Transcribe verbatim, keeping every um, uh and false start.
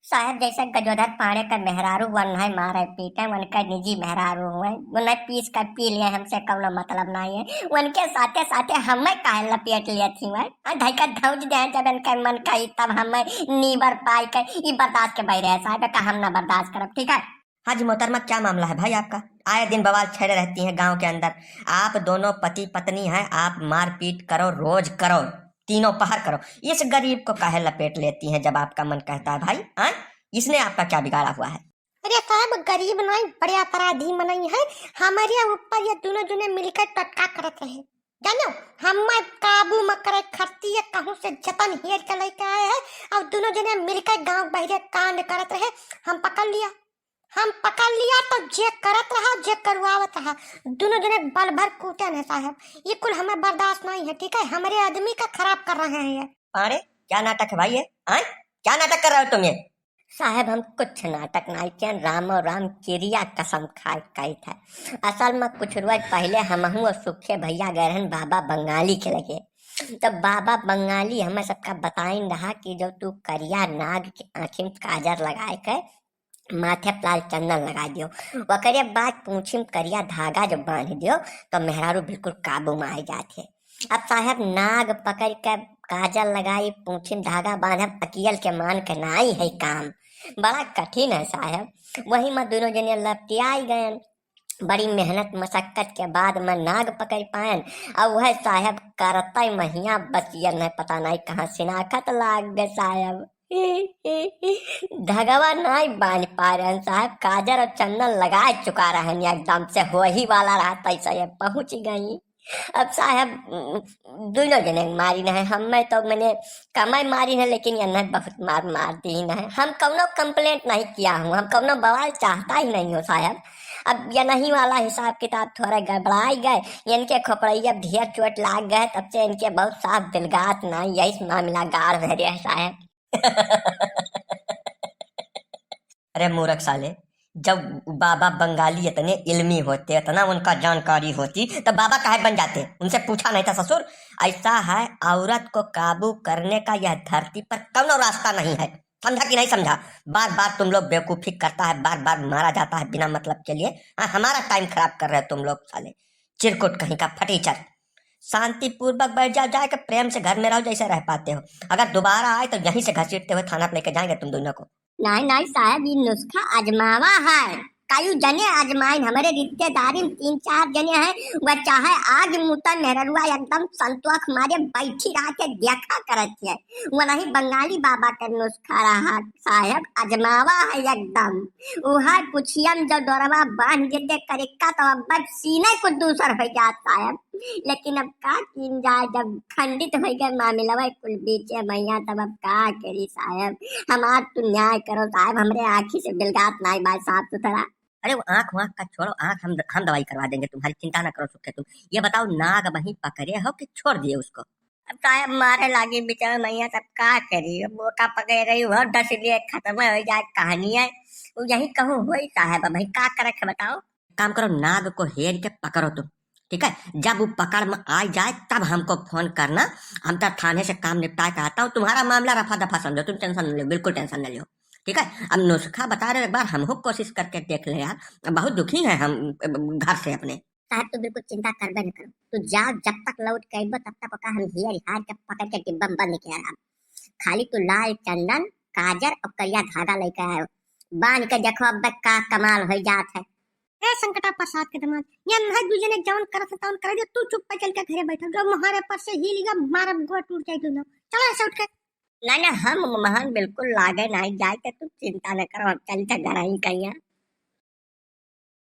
साहेब, जैसे गजोधर पांड़े का मेहरारू वन्है मारे पीटे, वनका निजी मेहरारू हुए, वन्है पीस का पी लिए, हमसे कौनो मतलब नाहीं है। वनके साथे साथे हमें काहे लपेट लिए थी वह? आ, धई का धौंच दे, जब इनका मन कही तब हमें नीबर पाई के, ई बर्दाश्त के बाहर है साहेब, का हम ना बर्दाश्त करब, ठीक है? हाँ जी मोहतरमा, क्या मामला है भाई आपका? आए दिन बवाल छेड़े रहती हैं गांव के अंदर। आप दोनों पति पत्नी हैं, आप मारपीट करो, रोज करो, तीनों पहर करो। इस गरीब को काहे लपेट लेती हैं जब आपका मन कहता है भाई? हाँ? इसने आपका क्या बिगाड़ा हुआ है? अरे साहेब, गरीब नाहीं, बड़े अपराधी मनई है। हमरे ऊपर ये दुनो जने मिलकर टटका करत रहे, जानो, हमें काबू में करे खरती है, कहूँ से जतन हेर के लेके आए हैं, और दुनो जने मिलकर गांव बहरे कांड करत रहे, हम पकड़ लिया। हम पकड़ लिया तो जे करत रहा, जे करवावत रहा, दुनो जने बल भर कूटे हैं साहेब। ये कुल हमें बर्दाश्त नाहीं है, ठीक है? हमरे आदमी का खराब कर रहे हैं ये। पांड़े, क्या नाटक है भाई ये? आय? क्या नाटक कर रहे हो तुम ये? साहेब, हम कुछ नाटक नाहीं कियन, रामो राम किरिया कसम खाए कहित है। असल में कुछ रोज पहिले हमहू और सुखे भैया गए रहन बाबा बंगाली के लगे। तो बाबा बंगाली हमें सबका बताइन रहा कि जब तू करिया नाग के आँखी में काजर लगाए के माथे पे लाल चंदन लगा दियो, ओकरे बाद पूँछी में करिया धागा जब बांध दियो, तो मेहरारू बिल्कुल काबू में आ जात है। अब साहेब, नाग पकड़ के काजर लगाई, पूँछी में धागा बांधब, अकियल के मान के नाई है काम, बड़ा कठिन है साहेब। वही में दुनो जने लपटियाई गयन। बड़ी मेहनत मशक्कत के बाद में नाग पकड़ पायन। अब वह साहेब करतई महिया बचियन है, पता नाई कहाँ सिनाखत लाग गए साहेब। धगवा नाई बांध पा रहन साहेब, काजर और चंदन लगा चुका रहन एकदम से, होही वाला रहा तैसे ये पहुँच गई। अब साहेब, उम, दुनो जने मारिन है, हमें तो मने कमई मारिन है, लेकिन यन्है बहुत मार मार दीन है। हम कौनो complaint नहीं किया हूँ, हम कौनो बवाल चाहता ही नहीं हूँ साहेब। अब यन्ही वाला हिसाब किताब थोड़ा गड़बड़ाई गए, इनके खोपड़ैया ढेर चोट लाग गए, तब से इनके बहुत साफ बिलगात नहीं, यही मामला गाड़ धरे है साहेब। अरे मूर्ख साले, जब बाबा बंगाली इतने इल्मी होते, इतना उनका जानकारी होती, तो बाबा काहे बन जाते? उनसे पूछा नहीं था ससुर। ऐसा है, औरत को काबू करने का यह धरती पर कौनो रास्ता नहीं है, समझा कि नहीं समझा? बार बार तुम लोग बेवकूफी करता है, बार बार मारा जाता है बिना मतलब के लिए। हाँ, हमारा time खराब कर रहे हो तुम लोग साले, चिरकुट कहीं का फटीचर। शांतिपूर्वक बैठ जाओ, जाके प्रेम से घर में रहो जैसे रह पाते हो। अगर दोबारा आए तो यहीं से घसीटते हुए थाना पे लेके जाएंगे तुम दोनों को। नाहीं, नाहीं साहेब, ई नुस्खा आजमावा है। कायू जने आजमाइन, हमरे रिश्तेदारी में तीन चार जने हैं, वह चाहे आग मुता मेहररुआ एकदम संतोख मारे बैठी रहा के देखा करत है। वह नहीं बंगाली बाबा के नुस्खा रहा साहेब, आजमावा है एकदम। उहै पुछिया में जब डोरवा बांध देते करिक्का तो अब बस सीने कुछ दूसर हो जात साहेब। लेकिन अब का कीन जाए, जब खंडित होइ गए मामिलवा कुल बीचे मइया, तब अब का करी साहेब। हमार तू न्याय करो साहेब, हमरे आँखी से बिलगात नाई बाय साफ सुथरा। अरे वो आँख वाँख का छोड़ो, आँख हम, हम दवाई करवा देंगे तुम्हारी, चिंता ना करो सुखे तुम। ये बताओ नाग वहीं पकड़े हो कि छोड़ दिए उसको? अब साहेब मारे लागी बिचारे मइया, तब का करी, अब वो का पकड़े रही हो, डस लिए खत्म हो जाए कहानी है। वो यहीं कहूँ होई साहेब, अब वहीं का करे के बताओ? काम करो, नाग को हेर के पकड़ो तुम, ठीक है? जब वो पकड़ में आ जाए तब हमको फोन करना, हम तो थाने से काम निपटा के आता हूँ। तुम्हारा मामला रफा दफा समझो, तुम tension न लो, बिल्कुल tension न लो, ठीक है? अब नुस्खा बता रहे हो, एक बार हमको कोशिश करके देख ले यार, बहुत दुखी हैं हम घर से अपने। साहेब तू बिल्कुल चिंता करबे न करो, तू जाओ, जब तक लौट के अइबो तब तक ओका हम हियर हार के पकड़ के डिब्बा में बंद किया रहा। खाली तू लाल चंदन, काजर और करिया धागा लेके आयो, बांध के देखो अब का कमाल हो जात है। ए संकटा प्रसाद के दामाद, ये अन्है दू जने जौन करत है तौन करे दियो, तू चुप्पे चल के घरे बैठो, जो मुहारे पर से हिल गया मारब गोड़ टूट जाए दोनों। चलो ऐसे उठ के। नहीं नहीं, हम महन बिल्कुल लागे नहीं जाए, तो तू चिंता न करो, हम चल के घर ही कहिया।